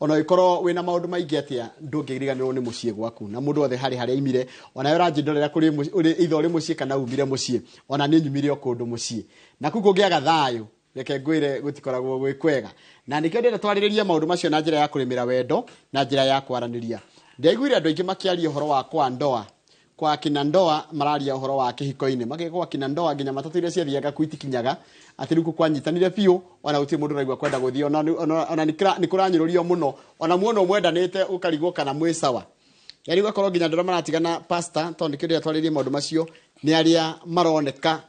Ona ũngĩkorwo wĩna maũndũ maingĩ atĩa, ndũngĩriganĩrwo nĩ mũciĩ gwaku. Na mũndũ wothe harĩ harĩa aimire, onawe ũranjĩndorera kũrĩ ũrĩ either ũrĩ mũciĩ kana umire mũciĩ. Ona niĩ nyumire o kũndũ mũciĩ. Na kũu kũngĩaga thayũ, reke ngwĩre gũtikoragwo gwĩ kwega. Na nĩkĩo ndĩrenda twarĩrĩrie maũndũ macio na njĩra ya kũrĩmĩra wendo na njĩra ya kwaranĩria. Ndiaiguire andũ aingĩ makĩaria ũhoro wa kwa ndoa. Kwa kina ndoa mararia ũhoro wa kĩhiko-inĩ. Makĩga kwa kina ndoa nginya matatũ iria ciathiaga kuo itikinyaga. Atĩ rĩu kũ kwanyitanire biũ ona gũtirĩ mũndũ ũraigua kwenda gũthiĩ ona ona nĩ kũranyũrũrio mũno. Ona muona mwendanĩte ũkarigwo kana mwĩ sawa. Yaani ũgakorwo nginya andũ arĩa maratigana pastor, tondũ nĩkĩo ndĩrenda twarĩrĩrie maũndũ macio, nĩ arĩa maroneka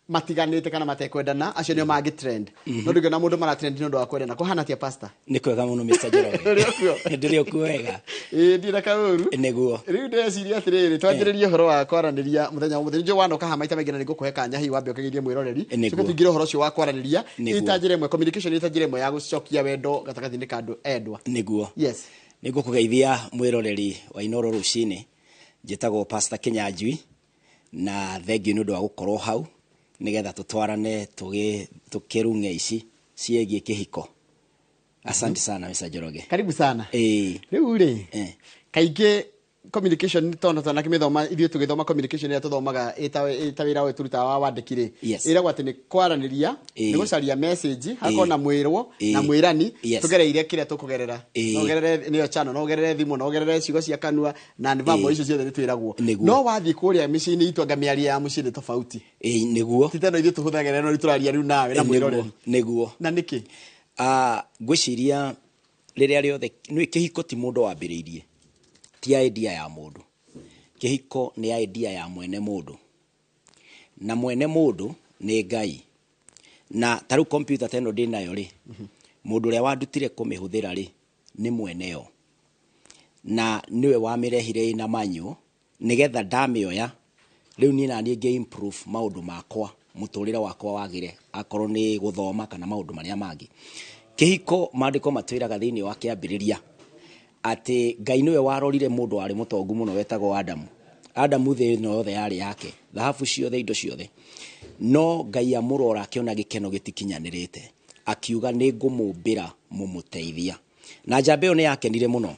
matiganĩte kana matekwendana, acio nĩo mangĩ trend. No ndũngĩona mũndũ mara trend nĩ ũndũ wa kwendana. Kũhana atĩa pastor? Nĩ kwega mũno, Mr. Njoroge. Ũrĩ okuo? Ndĩrĩ okuo wega. Ĩĩ, ndirĩ na kaũru. Nĩguo. Rĩu ndĩreciria atĩrĩrĩ, twanjĩrĩrie ũhoro wa kwaranĩria mũthenya wa ũmũthĩ. Nĩnjũĩ wanoka haha maita maingĩ na nĩngũkũhe kanya hihi wambe ũkĩgeithie mwĩroreri. Nĩguo. Coke tũingĩre ũhoro ũcio wa kwaranĩria. Nĩguo. Ĩta njĩra ĩmwe, communication ĩta njĩra ĩmwe ya gũcokia wendo gatagatĩ-inĩ ka andũ endwa. Nĩguo. Yes. Nĩngũkũgeithia mwĩroreri wa Inooro rũcinĩ. Njĩtagwo Pastor Kĩnyanjui na thengiũ nĩ ũndũ wa gũkorwo hau nĩgetha tũtwarane tũkĩrung'e ici ciĩgiĩ kĩhiko. Asante sana, Mr. Njoroge. Karibu sana. Ĩĩ. Rĩu rĩ, kaingĩ communication tondũ twanakĩmĩthoma ithuĩ tũgĩthoma communication ĩrĩa tũthomaga ĩta wĩra ũyũ tũrutaga wa wandĩki rĩ, ĩragwo atĩ nĩ kwaranĩria, nĩ gũcaria message, hakorwo na mwĩrwo na mwĩrani, tũgereire kĩrĩa tũkũgerera. No ũgerere nĩyo channel, no ũgerere thimũ, no ũgerere ciugo cia kanua na nĩ icio ciothe nĩ twĩragwo. No wathiĩ kũrĩa mĩciĩ-inĩ itũ anga mĩario ya mũciĩ nĩ tofauti. Ĩĩ, nĩguo. Ti ta ĩno ithuĩ tũhũthagĩra ĩno rĩu tũraria rĩu nawe na mwĩroreri. Nĩguo. Na nĩkĩ? Ngwĩciria rĩrĩa rĩothe nĩ kĩhiko ti mũndũ wambĩrĩirie, ti idea ya mũndũ. Kĩhiko nĩ idea ya mwene mũndũ, na mwene mũndũ nĩ Ngai. Na ta rĩu computer ta ĩno ndĩnayo rĩ, mũndũ ũrĩa wandutire kũmĩhũthĩra rĩ, nĩ mwene yo, na nĩwe wamĩrehire ĩna manual nĩgetha ndamĩoya rĩu niĩ naniĩ ngĩ improve maũndũ makwa, mũtũrĩre wakwa wagĩre, akorwo nĩ gũthoma kana maũndũ marĩa mangĩ. Kĩhiko maandĩko matwĩraga thĩinĩ wa Kĩambĩrĩria atĩ Ngai nĩwe warorire mũndũ warĩ mũtongu mũno wetagwo Adamu. Adamu thĩ ĩno yothe yarĩ yake, thahabu ciothe, indo ciothe. No Ngai amũrora akĩona gĩkeno gĩtikinyanĩrĩte, akiuga nĩ ngũmũmbĩra mũmũteithia. Na njamba ĩyo nĩ yakenire mũno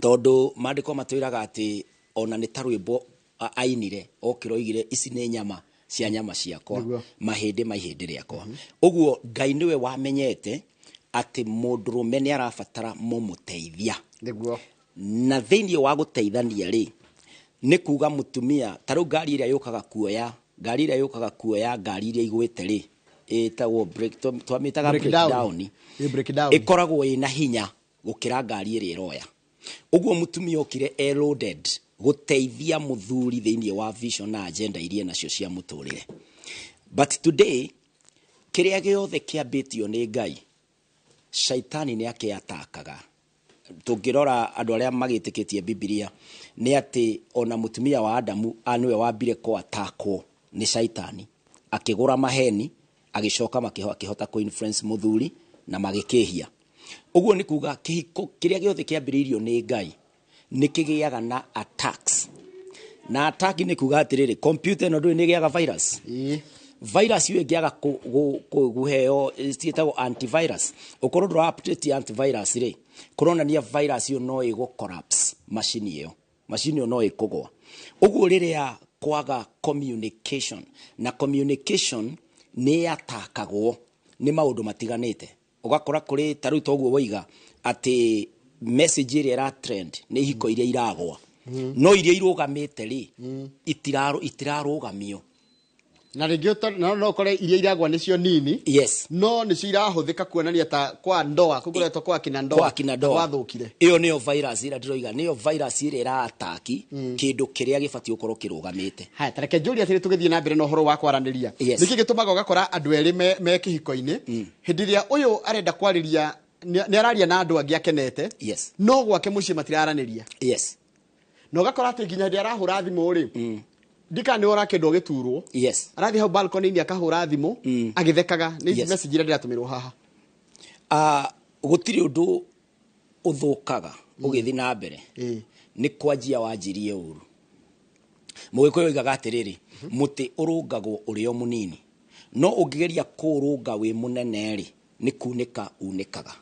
tondũ maandĩko matwĩraga atĩ ona nĩ ta rwĩmbo ainire okĩra oigire ici nĩ nyama cia nyama ciakwa, mahĩndĩ ma ihĩndĩ rĩakwa. Ũguo Ngai nĩwe wamenyete atĩ mũndũrũme nĩ arabatara mũmũteithia. Na thĩinĩ wa gũteithania rĩ, nĩ kuga mũtumia ta rĩu ngari ĩrĩa yũkaga kuoya, ngari ĩrĩa yũkaga kuoya ngari iria igwĩte rĩ, ĩtagwo break, twamĩtaga break break down. Down. Ĩ break down. Ĩkoragwo ĩna hinya gũkĩra ngari ĩrĩa ĩroya. Ũguo mũtumia okire e loaded gũteithia mũthuri thĩinĩ wa vision na agenda iria nacio cia mũtũrĩre. But today kĩrĩa gĩothe kĩambĩtio nĩ Ngai, shaitani nĩ akĩatakaga. Tũngĩrora andũ arĩa magĩtĩkĩtie Bibilia nĩ atĩ ona mũtumia wa Adamu nĩwe wambire kũatakwo nĩ shaitani, akĩgũra maheni, agĩcoka akĩhota kũ influence mũthuri na magĩkĩhia. Ũguo nĩ kuga kĩhiko kĩrĩa gĩothe kĩambĩrĩirio nĩ Ngai nĩ kĩgĩaga na attacks. Na attack nĩ kuga atĩrĩrĩ, computer ĩno ndũĩ nĩ ĩgĩaga virus. Virus ĩyo ĩngĩaga kũheo ciĩtagwo antivirus, ũkorwo ndũra update antivirus rĩ, kũronania virus ĩyo no ĩgũ collapse macini ĩyo, macini ĩyo no ĩkũgwa. Ũguo rĩrĩa kwaga communication, na communication nĩ yatakagwo nĩ maũndũ matiganĩte. Ũgakora kũrĩ ta rĩu toguo woiga atĩ message ĩrĩa ĩra trend nĩ ihiko iria iragwa, no iria irũgamĩte rĩ, itirarũgamio. Na rĩngĩ no ũkore iria iragwa nĩcio nini, no nĩcio irahũthĩka kuonania ta kwa ndoa kũu kũretwo kwa kina ndoa, kwa kina ndoa gwathũkire. Ĩyo nĩyo virus ĩrĩa ndĩroiga, nĩyo virus ĩrĩa ĩra-attack kĩndũ kĩrĩa gĩbatiĩ gũkorwo kĩrũgamĩte. Haya, ta reke njũrie atĩrĩ, tũgĩthiĩ na mbere na ũhoro wa kwaranĩria, nĩkĩ gĩtũmaga ũgakora andũ erĩ me kĩhiko-inĩ, hĩndĩ ĩrĩa ũyũ arenda kwarĩria nĩ araria na andũ angĩ akenete, no gwake mũciĩ matiraranĩria? Na ũgakora atĩ nginya hĩndĩ arahũra thimũ rĩ, ndikana nĩ ũrakĩndwo gĩturwo, arathiĩ hau balcony-inĩ akahũra thimũ agĩthekaga nĩ ici message iria ndĩratũmĩrwo haha. Gũtirĩ ũndũ ũthũkaga ũgĩthiĩ na mbere nĩ kwanjia wanjirie ũru. Mũgĩkũyũ oigaga atĩrĩrĩ, mũtĩ ũrũngagwo ũrĩ o mũnini, no ũngĩgeria kũũrũnga wĩ mũnene rĩ, nĩ kunĩka unĩkaga.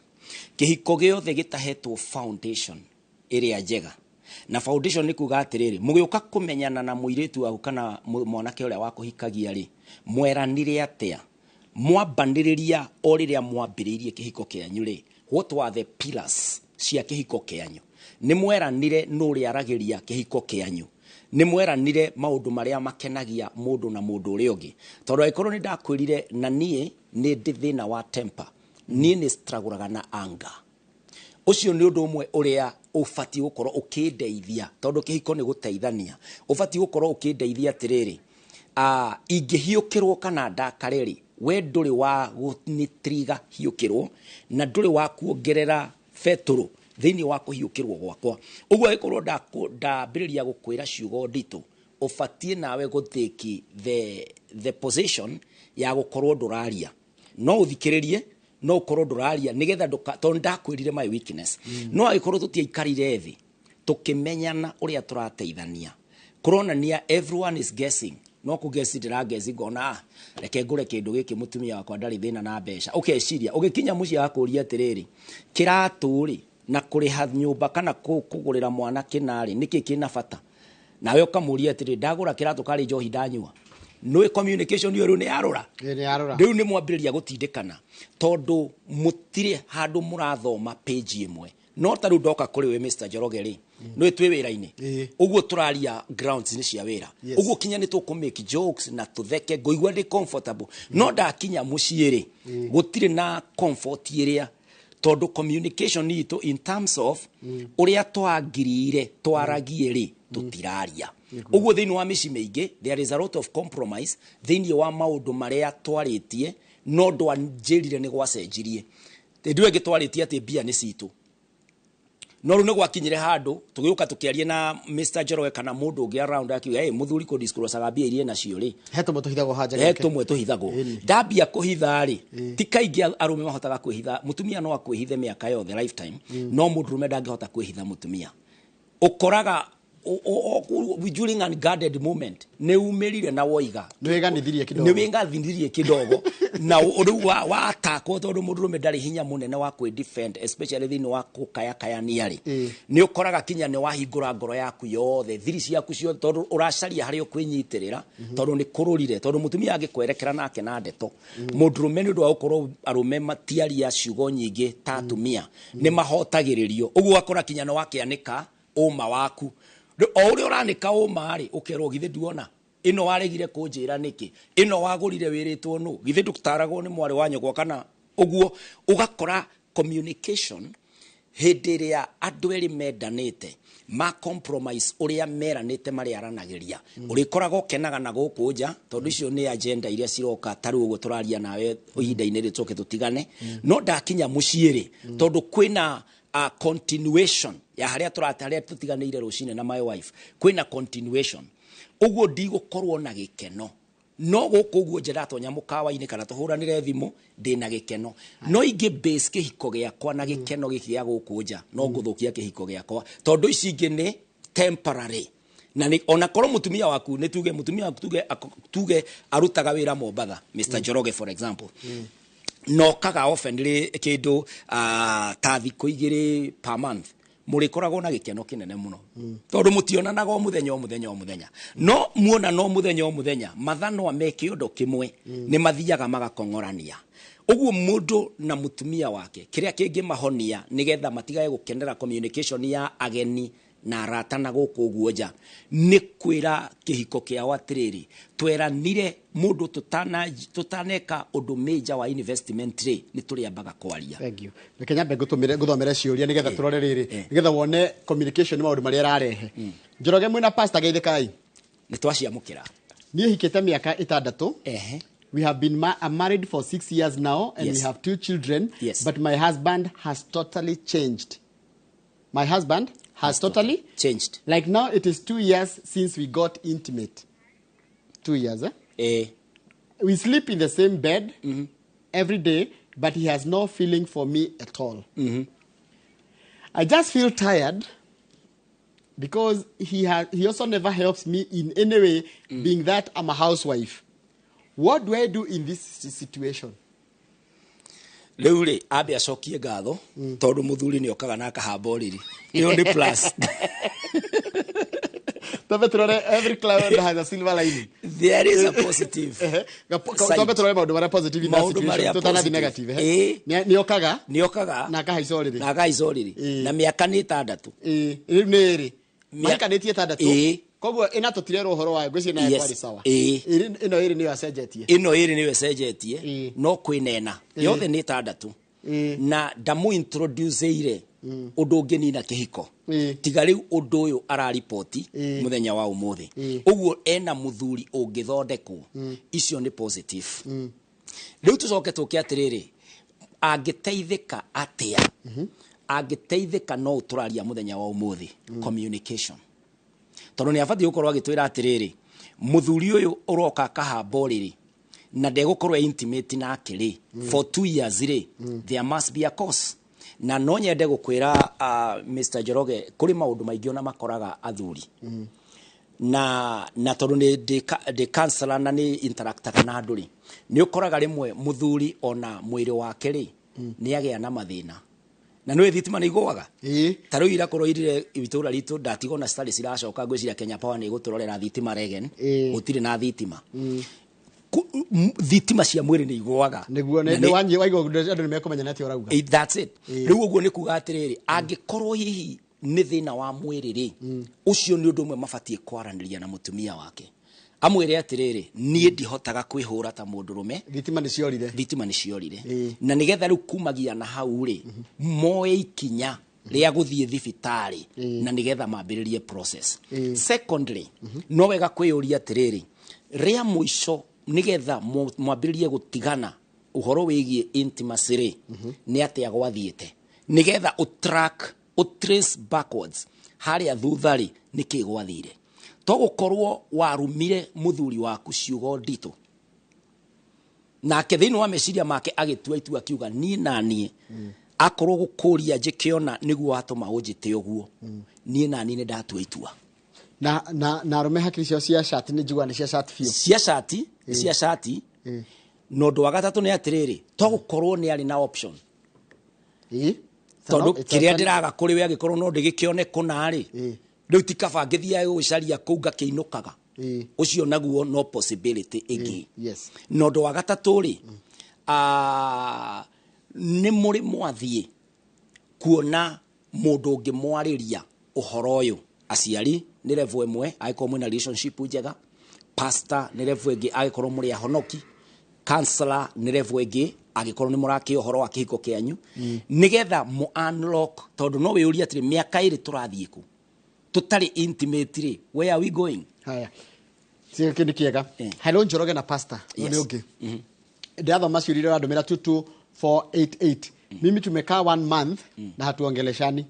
Kĩhiko gĩothe gĩtahetwo foundation ĩrĩa njega, na foundation nĩ kuga atĩrĩrĩ, mũgĩũka kũmenyana na mũirĩtu waku kana mwanake ũrĩa wakũhikagia rĩ, mweranire atĩa? Mwambanĩrĩria o rĩrĩa mwambĩrĩirie kĩhiko kĩanyu rĩ, what were the pillars cia kĩhiko kĩanyu? Nĩ mweranire nũ ũrĩaragĩria kĩhiko kĩanyu? Nĩ mweranire maũndũ marĩa makenagia mũndũ na mũndũ ũrĩa ũngĩ? Tondũ angĩkorwo nĩ ndakwĩrire na niĩ nĩ ndĩ thĩna wa temper, niĩ nĩ struggle na anger, ũcio nĩ ũndũ ũmwe ũrĩa ũbatiĩ gũkorwo ũkĩndeithia, tondũ kĩhiko nĩ gũteithania. Ũbatiĩ gũkorwo ũkĩndeithia atĩrĩrĩ, ingĩhiũkĩrwo kana ndakare rĩ, we ndũrĩ wa gũnitriga hiũkĩrwo na ndũrĩ wa kuongerera betũrũ thĩinĩ wa kũhiũkĩrwo gwakwa. Ũguo angĩkorwo ndambĩrĩria gũkwĩra ciugo nditũ, ũbatiĩ nawe gũtake the position ya gũkorwo ndũraria, no ũthikĩrĩrie, no ũkorwo ndũraria, nĩgetha ndũka, tondũ ndakwĩrire my weakness. No angĩkorwo tũtiaikarire thĩ tũkĩmenyana ũrĩa tũrateithania, kũronania everyone is guessing. No kũgesi ndĩragesi, ngona, "Ah, reke ngũre kĩndũ gĩkĩ, mũtumia wakwa ndarĩ thĩna na mbeca." Ũkeciria ũgĩkinya mũciĩ akũria atĩrĩrĩ, kĩratũ rĩ na kũrĩha nyũmba kana kũgũrĩra mwana kĩnarĩ, nĩkĩ kĩna bata? Nawe ũkamũria atĩrĩ, ndagũra kĩratũ karĩ njohi ndanyua? Nĩ communication ĩyo rĩu nĩ yarũra. Ĩ, nĩ yarora. Rĩu nĩ mwambĩrĩria gũtindĩkana, tondũ mũtirĩ handũ mũrathoma page ĩmwe. No ta rĩu ndoka kũrĩ we Mr. Njoroge rĩ, nĩ twĩ wĩra-inĩ, ũguo tũraria grounds nĩ cia wĩra. Ũguo kinya nĩ tũkũ make jokes na tũtheke, ngũigua ndĩ comfortable. No ndakinya mũciĩ rĩ, gũtirĩ na comfort ĩrĩa, tondũ communication itũ in terms of ũrĩa twangiriire twaragie rĩ, tũtiraria ũguo. Thĩinĩ wa mĩciĩ mĩingĩ there is a lot of compromise thĩinĩ wa maũndũ marĩa twarĩtie, no ndwanjĩrire nĩ gwacenjirie. Hĩndĩ ĩyo ĩngĩ twarĩtie atĩ mbia nĩ citũ, no rĩu nĩ gwakinyire handũ tũgĩũka tũkĩaria na Mr. Njoroge kana mũndũ ũngĩ around, akiuga, "Hey, mũthuri kũ disclose mbia iria nacio rĩ." He tũmwe tũhithagwo hanja He gake. tũmwe tũhithagwo. Ndambia kũhitha rĩ, ti kaingĩ arũme mahotaga kwĩhitha. Mũtumia no akwĩhithe mĩaka yothe, lifetime, no mũndũrũme ndangĩhota kwĩhitha mũtumia. Ũkoraga during unguarded moment nĩ umĩrire na woiga. Nĩ wĩganithirie kidogo. Nĩ wĩgathinirie kidogo na rĩu watakwo, tondũ mũndũrũme ndarĩ hinya mũnene wa kwĩ defend, especially thĩinĩ wa kũkayakayania rĩ. Nĩ ũkoraga kinya nĩ wahingũra ngoro yaku yothe, thiri ciaku ciothe, tondũ ũracaria harĩa ũkwĩnyitĩrĩra, tondũ nĩ kũrũrire. Tondũ mũtumia angĩkwerekera nake na ndeto, mũndũrũme, nĩ ũndũ wa gũkorwo arũme matiaria ciugo nyingĩ ta atumia, nĩ mahotagĩrĩrio. Ũguo ũgakora kinya nĩ wakĩanĩka ũma waku. Rĩu, o ũrĩa ũranĩka ũma rĩ, ũkerwo, "Githĩ nduona ĩno waregire kũnjĩra nĩkĩ? Ĩno wagũrire wĩrĩtwo nũ? Githĩ ndũtaragwo nĩ mwarĩ wa nyũkwa?" Kana ũguo ũgakora communication, hĩndĩ ĩrĩa andũ erĩ mendanĩte ma compromise ũrĩa meranĩte marĩaranagĩria, ũrĩkoraga ũkenaga na gũkũ nja, tondũ icio nĩ agenda iria ciroka. Ta rĩu ũguo tũraria nawe ihinda-inĩ rĩ, tũke tũtigane, no ndakinya mũciĩ rĩ, tondũ kwĩna a continuation ya harĩa tũrate, harĩa tũtiganĩire rũcinĩ na my wife, kwĩna continuation. Ũguo ndigũkorwo na gĩkeno no gũkũ ũguo nja, ndatonya mũkawa-inĩ kana tũhũranĩre thimũ, ndĩna gĩkeno. No ingĩ base kĩhiko gĩakwa na gĩkeno gĩkĩ gĩa gũkũ nja, no ngũthũkia kĩhiko gĩakwa, tondũ ici ingĩ nĩ temporary. Na nĩ ona korwo mũtumia waku, nĩ tuge mũtumia waku, tuge arutaga wĩra Mombatha, Mr. Njoroge, for example, nokaga often rĩ, kĩndũ ta thikũ 2 per month, mũrĩkoragwo na gĩkeno kĩnene mũno, tondũ mũtionanaga o mũthenya o mũthenya o mũthenya. No muona no mũthenya o mũthenya, mathanwa me kĩondo kĩmwe, nĩ mathiaga magakong'orania. Ũguo mũndũ na mũtumia wake, kĩrĩa kĩngĩmahonia nĩgetha matigage gũkenera communication ya ageni na arata na gũkũ ũguo nja, nĩ kwĩra kĩhiko kĩao atĩrĩrĩ, tweranire mũndũ tũtaneka ũndũ major wa investment rĩ, nĩ tũrĩambaga kwaria. Thank you. Reke nyambe ngũtũmĩre, ngũthomere ciũria nĩgetha tũrore rĩrĩ, nĩgetha wone communication maũndũ marĩa ĩrarehe. Njoroge mwĩna pastor, geithĩkai. Nĩ twaciamũkĩra. Niĩ hikĩte mĩaka 6. We have been married for 6 years now and we have two children. But my husband has totally changed. My husband has totally changed. Like now it is 2 years since we got intimate. 2 years, eh? We sleep in the same bed every day, but he has no feeling for me at all. I just feel tired because he also never helps me in any way, being that I'm a housewife. What do I do in this situation? Rĩu rĩ, ambe acokie ngatho tondũ mũthuri nĩ okaga na akahamba ũrĩrĩ. Ĩyo nĩ plus. Twambe tũrore, every cloud has a silver lining. There is a positive side. Twambe tũrore maũndũ marĩa positive in that Maũndũ situation, marĩa tũtanathiĩ positive. negative. Ĩĩ. Nĩ okaga Nĩ okaga na akahaica ũrĩrĩ. Na akahaica ũrĩrĩ. Na mĩaka nĩ 6. Ĩĩ, rĩu nĩ ĩrĩ mahikanĩtie 6. Ĩĩ. Koguo ĩna tũtirerwo ũhoro wayo, ngwĩciria nayo Yes. kwarĩ sawa. Ĩĩ. Ĩno ĩrĩ nĩyo acenjetie. Ĩno ĩrĩ nĩyo ĩcenjetie. Ĩĩ. No kwĩnena yothe nĩ 6. Ĩĩ. Na ndamũintroduceire ũndũ ũngĩnina kĩhiko. Ĩĩ. Tiga rĩu ũndũ ũyũ araripoti Ĩĩ. mũthenya wa ũmũthĩ. Ĩĩ. Ũguo ena mũthuri ũngĩthondekwo. Icio nĩ positive. Rĩu tũcoke tũke atĩrĩrĩ, angĩteithĩka atĩa? Angĩteithĩka no ũtũraria mũthenya wa ũmũthĩ. Communication. Tondũ nĩ abatiĩ gũkorwo agĩtwĩra atĩrĩrĩ, mũthuri ũyũ ũroka akahamba ũrĩrĩ na ndegũkorwo e intimate nake rĩ, for 2 years rĩ, there must be a cause. Na no nyende gũkwĩra, Mr. Njoroge, kũrĩ maũndũ maingĩ ona makoraga athuri. Na tondũ nĩ ndĩ counselor na nĩ interactaga na andũ rĩ, nĩ ũkoraga rĩmwe mũthuri ona mwĩrĩ wake rĩ, nĩ agĩa na mathĩna. Na nĩ thitima nĩ igũaga. Ĩĩ. Ta rĩu ira kũroirire itũũra ritũ, ndatigwo na citarĩ ciracoka, ngwĩciria Kenya Power nĩ ĩgũtũrorera thitima regen. Ĩĩ. Gũtirĩ na thitima. Thitima cia mwĩrĩ nĩ igũaga. Nĩguo, Na nĩ nĩ wanyi waigua andũ nĩ mekũmenya nĩ atĩa ũrauga. That's it. Rĩu ũguo nĩ kuga atĩrĩrĩ, angĩkorwo hihi nĩ thĩna wa mwĩrĩ rĩ, ũcio nĩ ũndũ ũmwe mabatiĩ kwaranĩria na mũtumia wake. Amwĩre atĩrĩrĩ, niĩ ndihotaga kwĩhũra ta mũndũrũme. Thitima nĩ ciorire. Thitima nĩ ciorire. Ĩĩ. Na nĩgetha rĩu kumagia na hau rĩ, moe ikinya rĩa gũthiĩ thibitarĩ Ĩĩ. na nĩgetha mambĩrĩrie process. Ĩĩ. Secondly, no wega kwĩyũria atĩrĩrĩ, rĩa mũico nĩgetha mwambĩrĩrie gũtigana ũhoro wĩgiĩ intimacy rĩ, nĩ atĩa gwathiĩte? Nĩgetha ũtrack, ũtrace backwards harĩa thutha rĩ, nĩkĩ gwathire? To gũkorwo warumire mũthuri waku ciugo nditũ, nake thĩinĩ wa meciria make agĩtua itua akiuga niĩ na niĩ akorwo gũkũria njĩkĩona nĩguo watũma ũnjĩte ũguo, niĩ na niĩ nĩ ndatua itua. Na arũme hakiri ciao cia shati nĩ njiguaga nĩ cia shati biũ. Cia shati, cia shati. Na ũndũ wa gatatũ nĩ atĩrĩrĩ, to gũkorwo nĩ arĩ na option. Ĩĩ. Tondũ It's a- kĩrĩa ndĩraga kũrĩ we angĩkorwo no ndĩgĩkĩone kũna rĩ, Ĩĩ. rĩu ti kaba ngĩthiaga gũgĩcaria kũu ngakĩinũkaga. Ĩĩ. Ũcio naguo no possibility ĩngĩ. Yes. Na ũndũ wa gatatũ rĩ, nĩ mũrĩ mwathiĩ kuona mũndũ ũngĩmwarĩria ũhoro ũyũ. Aciari nĩ level ĩmwe, angĩkorwo mwĩna relationship njega. Pastor nĩ level ĩngĩ, angĩkorwo mũrĩ ahonoki. Counselor nĩ level ĩngĩ, angĩkorwo nĩ mũrakĩa ũhoro wa kĩhiko kĩanyu. Nĩgetha mũ unlock, tondũ no wĩyũrie atĩrĩ, mĩaka ĩrĩ tũrathiĩ kũ? Tũtarĩ intimate rĩ, where are we going? Haya. Sio kĩndũ kĩega. Eh. Hello Njoroge na pastor. Yes. Yes. Nĩ ũngĩ. Ndĩrathoma ciũria iria ũrandũmĩra 22488. Mimi tumekaa 1 month na hatuongeleshani.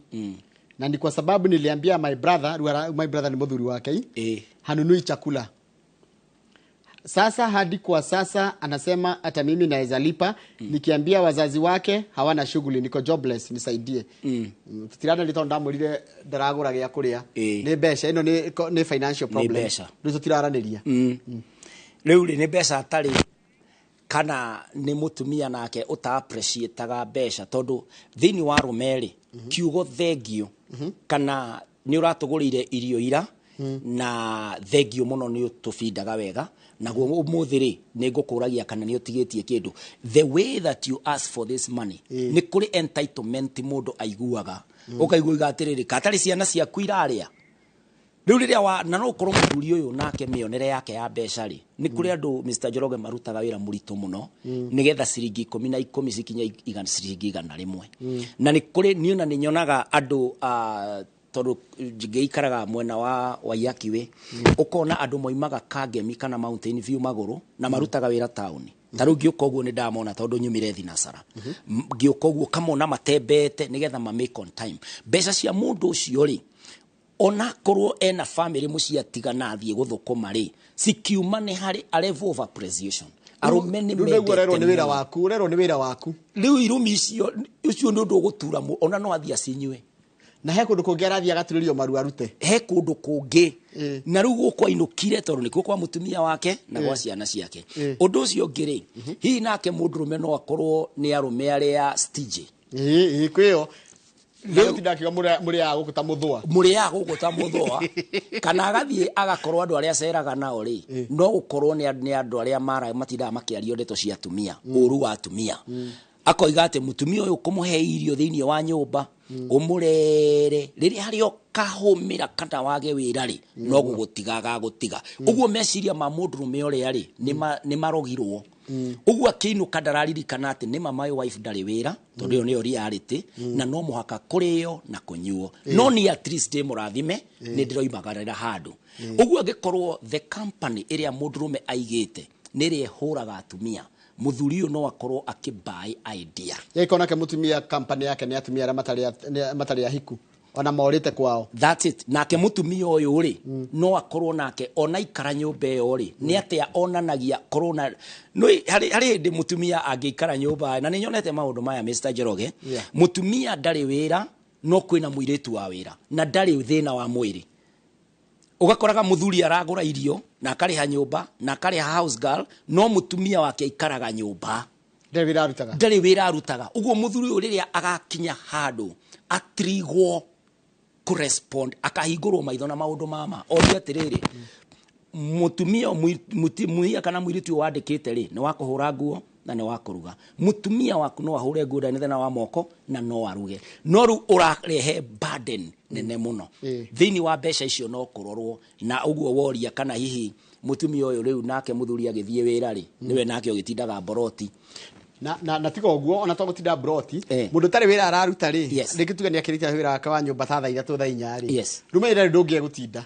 Na ni kwa sababu niliambia my brother, my brother ni mũthuri wake, hanunui chakula. Sasa hadi kwa sasa anasema hata mimi naweza lipa. Nikiambia wazazi wake hawana shughuli, niko jobless, nisaidie. Tutirana rito ndamurire ndaragura gĩa kũrĩa. Nĩ mbeca, ĩno nĩ financial Nĩ problem. mbeca. Rĩu tũtiraranĩria. Rĩu rĩ, nĩ mbeca atarĩ kana nĩ mũtumia nake ũta appreciate-aga mbeca, tondũ thĩinĩ wa arũme rĩ, kiugo thengio kana nĩ ũratũgũrĩire irio ira, na thengio mũno nĩ ũtũbindaga wega, naguo ũmũthĩ rĩ, nĩ ngũkũragia kana nĩ ũtigĩtie kĩndũ. The way that you ask for this money, nĩ kũrĩ entitlement mũndũ aiguaga. Ũkaigua uga atĩrĩrĩ, katarĩ ciana ciaku irarĩa. Rĩu rĩrĩa wa, na no ũkorwo mũthuri ũyũ nake mĩonere yake ya mbeca rĩ, nĩ kũrĩ andũ Mr. Njoroge marutaga wĩra mũritũ mũno, nĩgetha ciringi ikũmi na ikũmi cikinye ciringi 100. Na nĩ kũrĩ, niĩ ona nĩ nyonaga andũ, tondũ ngĩikaraga mwena wa Waiyaki Way, ũkona andũ moimaga Kangemi kana Mountain View magũrũ na marutaga wĩra taũni. Ta rĩu ngĩũka ũguo nĩ ndamona tondũ nyumire Thinasara. Ngĩũka ũguo ũkamona matembeete nĩgetha ma make on time. Mbeca cia mũndũ ũcio rĩ, onakorwo ena family mũciĩ atigana athiĩ gũthũkũma rĩ, cikiuma nĩ harĩ a level of appreciation. Arũme nĩ Rĩu nĩguo ũrerwo nĩ wĩra mendete mũno. waku, ũrerwo nĩ wĩra waku. Rĩu irumi icio, ũcio nĩ ũndũ ũgũtura ona no athiĩ acinyue. Na he kũndũ kũngĩ arathiĩ agaturĩrio maru arute. He kũndũ kũngĩ. Ĩĩ. Na rĩu gũkũ ainũkire tondũ nĩkuo kwa mũtumia wake na gwa ciana ciake. Ũndũ ũcio ũngĩ rĩ, hihi nake mũndũrũme no akorwo nĩ arũme arĩa stingy. Ĩĩ, ĩĩ, kwĩyo rĩu tinda akiuga mũrĩaga gũkũ ta mũthũa. Mũrĩaga gũkũ ta mũthũa, kana agathiĩ agakorwo andũ arĩa aceraga nao rĩ, no gũkorwo nĩ andũ arĩa mara matindaga makĩario ndeto cia atumia, ũru wa atumia. Akoiga atĩ mũtumia ũyũ kũmũhe irio thĩinĩ wa nyũmba, ũmũrere, rĩrĩa harĩa ũkahũmĩra kana wage wĩra rĩ, no gũgũtiga agagũtiga. Ũguo meciria ma mũndũrũme ũrĩa rĩ, nĩ marogirwo. Ũguo akĩinũka ndararirikana atĩ nĩma my wife ndarĩ wĩra, tondũ ĩyo nĩyo reality, na no mũhaka kũrĩo na kũnyuo, no ni at least ndĩ mũrathime, nĩ ndĩroimagarĩra handũ. Ũguo angĩkorwo the company ĩrĩa mũndũrũme aigĩte nĩ ĩrĩa ĩhũraga atumia, mũthuri ũyũ no akorwo akĩbuy idea. Ĩkorwo nake mũtumia company yake nĩ atumia arĩa matarĩ ahiku ona morĩte kwao. That's it. Nake mũtumia ũyũ rĩ, no akorwo nake ona ikara nyũmba ĩyo rĩ, nĩ atĩa onanagia korwo na no harĩ hĩndĩ mũtumia angĩikara nyũmba, na nĩ nyonete maũndũ maya, Mr. Njoroge. Mũtumia ndarĩ wĩra, no kwĩna mũirĩtu wa wĩra na ndarĩ thĩna wa mwĩrĩ. Ũgakoraga mũthuri aragũra irio na akarĩha nyũmba na akarĩha house girl, no mũtumia wake aikaraga nyũmba. Ndarĩ wĩra arutaga. Ndarĩ wĩra arutaga. Ũguo mũthuri ũyũ rĩrĩa agakinya handũ atrigwo kũrespond, akahingũrwo maitho na maũndũ mama, orie atĩrĩrĩ, mũtumia mũtumia kana mũirĩtu ũyũ wandĩkĩte rĩ, nĩ wa kũhũra nguo na nĩ wa kũruga. Mũtumia waku no ahũre nguo, ndarĩ na thĩna wa moko, na no aruge, no rĩu ũrarehe burden nene mũno thĩinĩ wa mbeca icio. No kũrorwo na ũguo woria kana hihi mũtumia ũyũ rĩu nake mũthuri agĩthiĩ wĩra rĩ, nĩwe nake ũgĩtindaga mboroti. Na tiga ũguo, ona to gũtinda mbroti, mũndũ ũtarĩ wĩra araruta rĩ, rĩngĩ tuge nĩ akĩrĩkia wĩra wake wa nyũmba ta thaa 3, thaa 4 rĩ, rĩu ndũngĩe gũtinda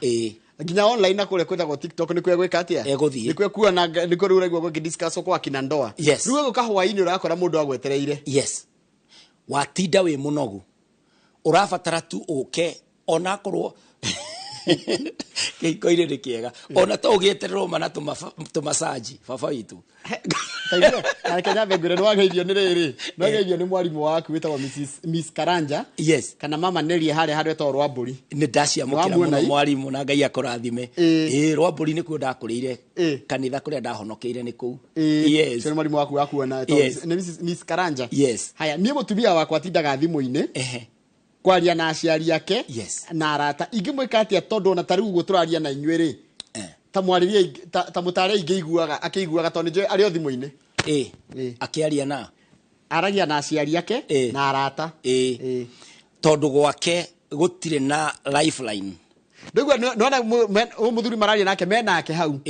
nginya online na kũrĩa kwĩtagwo TikTok nĩkuo egwĩka atĩa? Egũthiĩ. Nĩkuo ekuona, nĩkuo rĩu ũraigua gũkĩdiscuss kwa kina ndoa. Rĩu egũka hwaĩ-inĩ, ũrakora mũndũ agwetereire. Yes, watinda wĩ mũnogu, ũrabatara tu ũke, onakorwo kĩhiko-inĩ nĩ kĩega, ona to ũgĩetererwo mana tũmacaji baba witũ. Taigua, na reke nyambe ngwĩre nĩ wageithio nĩ rĩrĩ, nĩ wageithio nĩ mwarimũ waku wĩtagwo Mrs. Miss Karanja kana Mama Neria harĩa handũ etagwo Rwambũri. Nĩ ndaciamũkĩra. Nĩwamuona mũno i? Mwarimũ, na Ngai akũrathime. Ĩĩ, Rwambũri nĩkuo ndakũrĩire. Kanitha kũrĩa ndahonokeire nĩ kũu. Ũcio nĩ mwarimũ waku wakuona etagwo nĩ Mrs. Miss Karanja. Haya, niĩ mũtumia wakwa atindaga thimũ-inĩ kwaria na aciari ake na arata. Ingĩmwĩka atĩa? Tondũ ona ta rĩu ũguo tũraria na inyuĩ rĩ, ta mwarĩrie ta mũtare ingĩiguaga akĩiguaga, tondũ nĩ njũĩ arĩ o thimũ-inĩ. Akĩaria na Aragia na aciari ake na arata. Tondũ gwake gũtirĩ na lifeline. Ndũigua nĩwona ũyũ mũthuri mararia nake menake hau,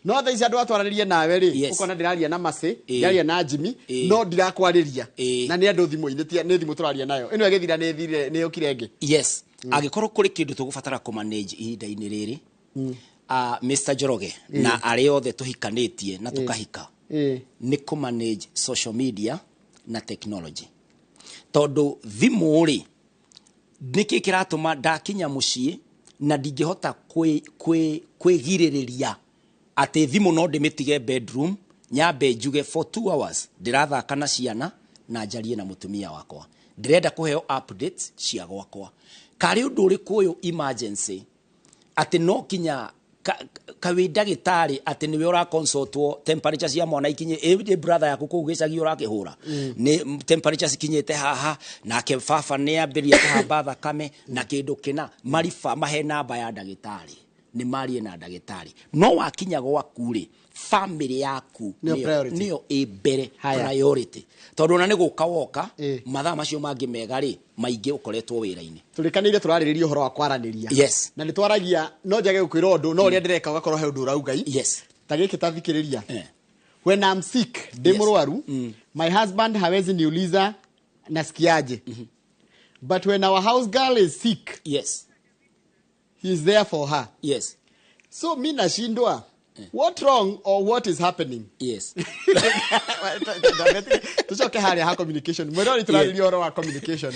no thaa ici andũ atwaranĩrie nawe rĩ, ũkona ndĩraria na Macĩ, ndĩraria na Jimmy, no ndirakwarĩria na nĩ andũ thimũ-inĩ, nĩ thimũ tũraria nayo ĩno ĩgĩthira nĩ ĩthire, nĩ yũkire ĩngĩ. Yes, angĩkorwo kũrĩ kĩndũ tũgũbatara kũmanage ihinda-inĩ rĩrĩ, Mr. Njoroge na arĩa othe tũhikanĩtie na tũkahika, nĩ kũmanage social media na technology, tondũ thimũ rĩ, nĩkĩ kĩratũma ndakinya mũciĩ na ndingĩhota kwĩgirĩrĩria atĩ thimũ no ndĩmĩtige bedroom, nyambe njuge for 2 hours ndĩrathaka na ciana na njarie na mũtumia wakwa, ndĩrenda kũheo updates cia gwakwa, karĩ ũndũ ũrĩkũ ũyũ emergency atĩ no kinya kawĩ ndagĩtarĩ atĩ nĩwe ũraconsultwo, temperature cia mwana ikinye ĩ brother yaku kũu gĩcagi ũrakĩhũra nĩ temperature cikinyĩte haha, nake baba nĩ ambĩrĩria kũhamba thakame na kĩndũ kĩna, mariba mahe namba ya ndagĩtarĩ, nĩ marie na ndagĩtarĩ. No wakinya gwaku rĩ, family yaku nĩyo priority. Nĩyo ĩ mbere. Haya. Priority, tondũ ona nĩ gũka woka mathaa macio mangĩ mega rĩ, maingĩ ũkoretwo wĩra-inĩ. Tũrĩkanĩire tũrarĩrĩria ũhoro wa kwaranĩria. Na nĩ twaragia, no njage gũkwĩra ũndũ, no ũrĩa ndĩreka ũgakorwo he ũndũ ũrauga i ta gĩkĩ, ta thikĩrĩria. When I'm sick, ndĩ mũrwaru, my husband hawezi niuliza nasikiaje, but when our house girl is sick, he is there for her. So mi nashindwa what wrong or what is happening. Tucoke harĩa ha communication, mwĩrori, tũrarĩria ũhoro wa communication.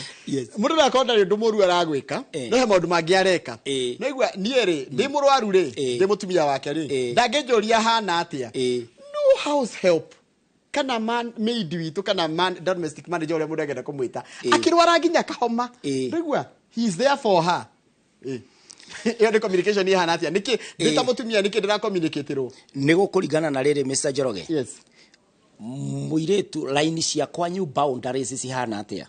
Mũndũ no akorwo ndarĩ ũndũ mũru aragwĩka, no he maũndũ mangĩ areka. No igua niĩ rĩ, ndĩ mũrwaru rĩ, ndĩ mũtumia wake rĩ, ndangĩnjũria hana atĩa. No house help kana man maid witũ kana man domestic manager ũrĩa mũndũ angĩenda kũmwĩta akĩrwara nginya kahoma, ndũigua He is there for her. Ĩyo nĩ communication ihana atĩa? Nĩkĩ ndĩ ta mũtumia, nĩkĩ ndĩracommunicatĩrwo? Nĩ gũkũringana na rĩrĩ, Mr. Njoroge. Yes. Mũirĩtu, line cia kwanyu, boundaries cihana atĩa?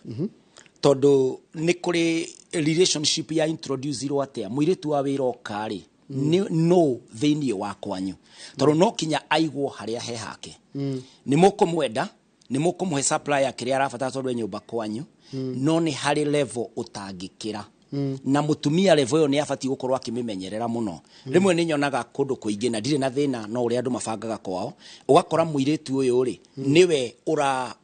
Tondũ nĩ kũrĩ relationship ya introduce-irwo atĩa mũirĩtu wa wĩra oka rĩ, nĩ no thĩinĩ wa kwanyu, tondũ no kinya aigwo harĩa he hake. Nĩ mũkũmwenda, nĩ mũkũmũhe supply ya kĩrĩa arabatara tondũ e nyũmba kwanyu, no nĩ harĩ level ũtangĩkĩra, na mũtumia level ĩyo nĩ abatiĩ gũkorwo akĩmĩmenyerera mũno. Rĩmwe nĩ nyonaga kũndũ kũingĩ, na ndirĩ na thĩna no ũrĩa andũ mabangaga kwao, ũgakora mũirĩtu ũyũ rĩ, nĩwe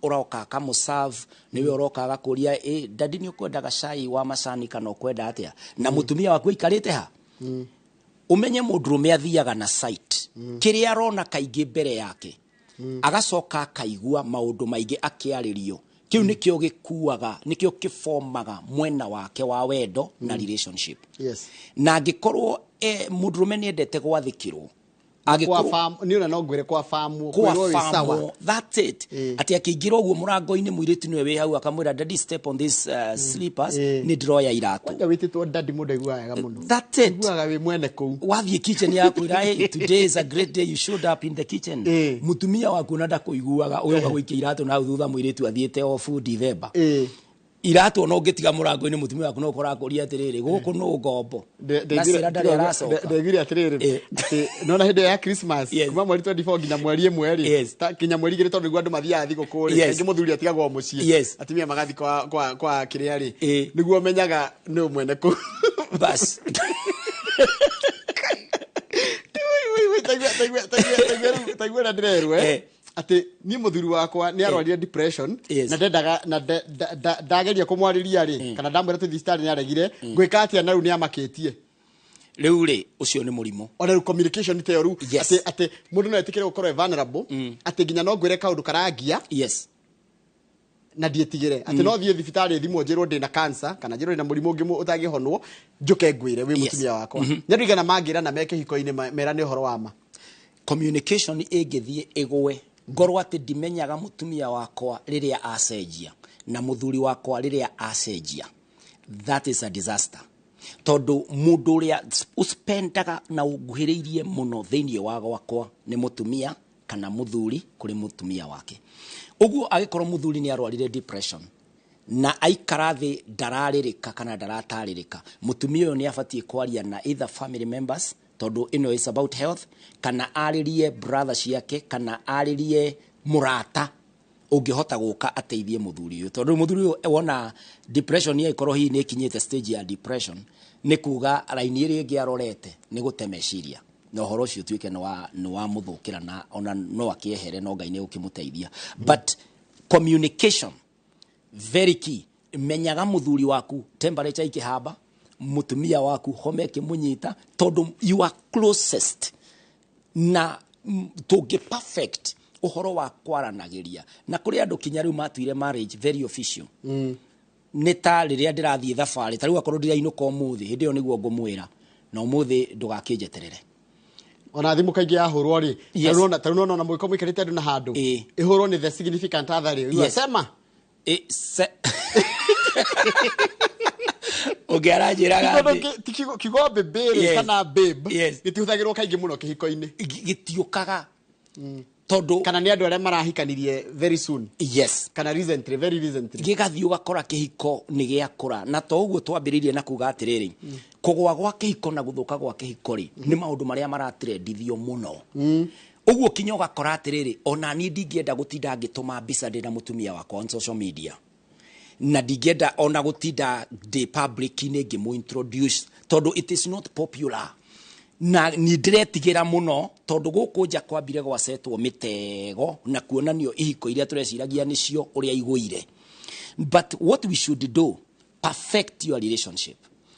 ũroka akamũserve, nĩwe ũroka agakũria, "Ĩ daddy, nĩ ũkwendaga cai wa macani kana ũkwenda atĩa?" Na mũtumia waku aikarĩte ha? Ũmenye mũndũrũme athiaga na sight, kĩrĩa arona kaingĩ mbere yake, agacoka akaigua maũndũ maingĩ akĩarĩrio. Kĩu nĩkĩo gĩkuaga, nĩkĩo kĩbomaga mwena wake wa wendo na relationship. Na angĩkorwo mũndũrũme nĩ endete gwathĩkĩrwo, Kwa angĩkorwo farm nĩ ona no ngwĩre kwa farm kwa kwĩrwo wĩ sawa. Famo, that's it. Atĩ akĩingĩra ũguo mũrango-inĩ, mũirĩtu nĩwe wĩ hau, akamwĩra, "Daddy, step on these slippers, nĩ ndĩroya iratũ." Kwanja wĩtĩtwo daddy, mũndũ aiguaga wega mũno. That's it. Aiguaga wĩ mwene kũu. Wathiĩ kitchen yakwĩra, "Hey, today is a great day you showed up in the kitchen." Mũtumia waku ona ndakũiguaga, ũgoka gũikia iratũ na hau thutha, mũirĩtu athiĩte o fundi themba iratũ. Ona ũngĩtiga mũrango-inĩ, mũtumia waku no ũkora akũria atĩrĩrĩ, "Gũkũ nũ ngombo?" Na cira ndarĩ aracoka. Ndaiguire atĩrĩrĩ, atĩ nona hĩndĩ ya Christmas, kuma mweri 24 nginya mweri 1 rĩ, nginya mweri 2, tondũ nĩguo andũ mathiaga thigũkũ rĩ, kaingĩ mũthuri atigagwo mũciĩ, atumia magathiĩ kwa kĩrĩa rĩ, nĩguo menyaga nĩ mwene kũu. Bas. Taigua ũrĩa ndĩrerwo, atĩ niĩ mũthuri wakwa nĩ arwarire depression, na ndendaga na ndageria kũmwarĩria rĩ, kana ndamwĩra tũthiĩ thibitarĩ, nĩ aregire. Ngwĩka atĩa? Na rĩu nĩ amakĩtie. Rĩu rĩ, ũcio nĩ mũrimũ. Ona rĩu communication ta ĩyo rĩu, atĩ mũndũ no etĩkĩre gũkorwo e vulnerable, atĩ nginya no ngwĩre kaũndũ karangia na ndiĩtigĩre atĩ no thiĩ thibitarĩ, thimũ njĩrwo ndĩna cancer kana njĩrwo ndĩna mũrimũ ũngĩ ũtangĩhonwo, njũke ngwĩre wĩ mũtumia wakwa. Nĩ andũ igana mangĩra na me kĩhiko-inĩ merane ũhoro wa ma? Communication ĩngĩthiĩ ĩgwe, ngorwo atĩ ndimenyaga mũtumia wakwa rĩrĩa acenjia na mũthuri wakwa rĩrĩa acenjia, that is a disaster, tondũ mũndũ ũrĩa ũspendaga na ũnguhĩrĩirie mũno thĩinĩ wa gwakwa nĩ mũtumia kana mũthuri kũrĩ mũtumia wake. Ũguo angĩkorwo mũthuri nĩ arwarire depression na aikara thĩ ndararĩrĩka kana ndaratarĩrĩka, mũtumia ũyũ nĩ abatiĩ kwaria na either family members, tondũ ĩno is about health, kana arĩrie brother ciake, kana arĩrie mũrata ũngĩhota gũka ateithie mũthuri ũyũ, tondũ mũthuri ũyũ wona depression ĩkorwo hihi nĩ ĩkinyĩte stage ya depression, nĩ kuga raini ĩrĩa ĩngĩ arorete nĩ gũte meciria na ũhoro ũcio ũtuĩke nĩ wa mũthũkĩra, na ona no akĩehere, no Ngai nĩ gũkĩmũteithia. But communication, very key. Menyaga mũthuri waku temperature ikĩhamba, mũtumia waku homa ĩkĩmũnyita, tondũ you are closest. Na tũngĩ perfect ũhoro wa kwaranagĩria, na kũrĩ andũ kinya rĩu matuire marriage very official. Nĩ ta rĩrĩa ndĩrathiĩ thabarĩ, ta rĩu akorwo ndirainũka ũmũthĩ, hĩndĩ ĩyo nĩguo ngũmwĩra, na ũmũthĩ ndũgakĩnjeterere. Ona thimũ kaingĩ yahũrwo rĩ, ta rĩu nona mũgĩkorwo mũikarĩte andũ na handũ, ĩhũrwo nĩ the significant other rĩ, sema. Ũngĩ aranjĩraga Tondũ atĩ ti kiugo baby rĩ, kana babe, gĩtihũthagĩrwo kaingĩ mũno kĩhiko-inĩ. Gĩtiũkaga tondũ Kana nĩ andũ arĩa marahikanirie very soon, kana recently, very recently. Gĩgathiĩ ũgakora kĩhiko nĩ gĩakũra, na to ũguo twambĩrĩirie na kuga atĩrĩrĩ, kũgũa gwa kĩhiko na gũthũka gwa kĩhiko rĩ, nĩ maũndũ marĩa maratrendithio mũno. Ũguo kinya ũgakora atĩrĩrĩ, ona niĩ ndingĩenda gũtinda ngĩtũma mbica ndĩ na mũtumia wakwa on social media, na ndingĩenda ona gũtinda ndĩ public-inĩ ngĩmũ introduce, tondũ it is not popular, na ni ndĩretigĩra mũno, tondũ gũkũ nja kwambire gwacetwo mĩtego na kuonanio ihiko iria tũreciragia nĩcio ũrĩa igũire. But what we should do, perfect your relationship.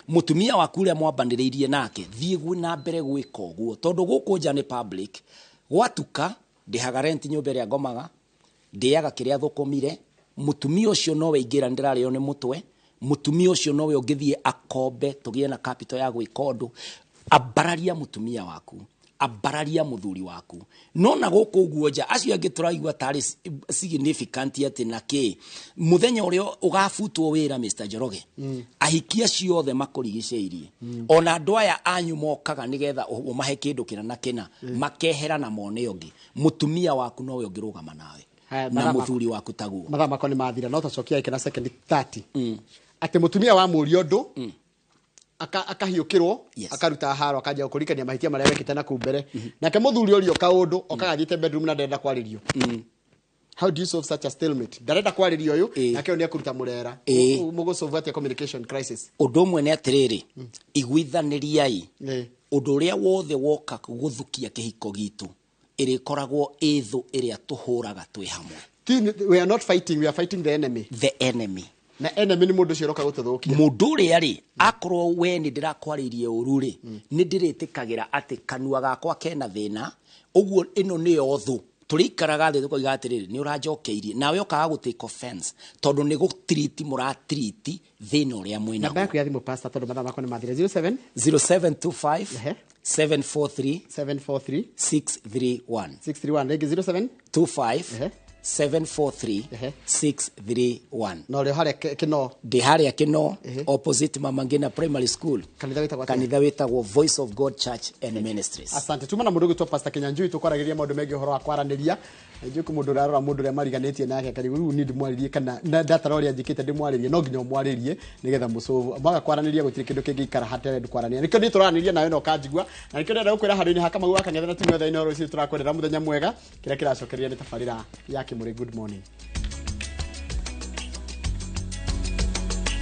Mũtumia waku ũrĩa mwambanĩrĩirie nake, thiĩ na mbere gwĩka ũguo, tondũ gũkũ nja nĩ public. Gwatuka ndĩhaga rent nyũmba ĩrĩa ngomaga, ndĩaga kĩrĩa thũkũmire. Mũtumia ũcio nowe ingĩra ndĩrarĩo nĩ mũtwe, mũtumia ũcio nowe ũngĩthiĩ akombe tũgĩe na capital ya gwĩka ũndũ. Ambararia mũtumia waku. Ambararia mũthuri waku. No na gũkũ ũguo nja acio angĩ tũraigua tarĩ significant atĩ na kĩ mũthenya ũrĩa ũgabutwo wĩra, Mr. Njoroge, ahiki acio othe makũrigicĩirie, ona andũ aya anyu mokaga nĩgetha ũmahe kĩndũ kĩna na kĩna, makehera na mone ũngĩ. Mũtumia waku nowe ũngĩrũgama nawe. Haya, na mathaa mũthuri waku taguo. Mathaa makwa nĩ mathira, no tacokia ĩkĩ na second 30, atĩ mũtumia wa mũria ũndũ akahiũkĩrwo, akaruta haro, akanjia gũkũririkania mahĩtia marĩa wekĩte na kũu mbere, nake mũthuri ũrio kaũndũ okaga athiĩte bedroom na ndarenda kwarĩrio. How do you solve such a stalemate? Ndarenda kwarĩrio ũyũ, nake ũyũ nĩ ekũruta mũrera. Mũgũsolve atĩa communication crisis? Ũndũ ũmwe nĩ atĩrĩrĩ, iguithanĩriai. Ũndũ ũrĩa wothe woka gũthukia kĩhiko gitũ ĩrĩkoragwo ĩ thũ ĩrĩa tũhũraga twĩ hamwe. We are not fighting, we are fighting the enemy. The enemy. Na enemy nĩ mũndũ ũcio ũroka gũtũthũkia. Mũndũ ũrĩa rĩ, akorwo we nĩ ndĩrakwarĩirie ũru rĩ, nĩ ndĩrĩtĩkagĩra atĩ kanua gakwa kena thĩna. Ũguo ĩno nĩyo thũ. Tũrĩikaraga thĩ tũkoiga atĩrĩrĩ, nĩ ũranjokeirie, nawe ũkaga gũ take offense tondũ nĩ gũtiriti mũratiriti thĩna ũrĩa Namba mwĩnaguo. Yaku ya thimũ, pastor, tondũ mathaa makwa nĩ mathira. 07 0725 Ehe. 743 743 631. 631. Rĩngĩ, 07 25 Ehe. 743 Ehe. 631. Na ũrĩ harĩa Kĩno? Ndĩ harĩa Kĩno, Ehe. opposite Mama Ngina Primary School. Kanitha wĩtagwo atĩa? Kanitha wĩtagwo Voice of God Church and Ministries. Asante. Tuma na mũndũ ũgwĩtwo Pastor Kinyanjui, tũkwaragĩria maũndũ megiĩ ũhoro wa kwaranĩria. Njũĩ kwĩ mũndũ ũrarora mũndũ ũrĩa mariganĩtie nake akarigwo rĩu niĩ ndĩmwarĩrie kana na ndatara ũrĩa njĩkĩte ndĩmwarĩrie. No nginya ũmwarĩrie nĩgetha mũcũvu. Mwaga kwaranĩria gũtirĩ kĩndũ kĩngĩikara hatarĩ kwaranĩria. Nĩkĩo niĩ tũraranĩria nawe na ũkanjigua, na nĩkĩo ndĩrenda gũkwĩra handũ-inĩ ha Kamau wa Kang'ethe na timu yothe Inooro rũciũ tũrakwendera mũthenya mwega. Kĩrĩa kĩracokereria nĩ tabarĩra ya Kĩmũrĩ. Good morning.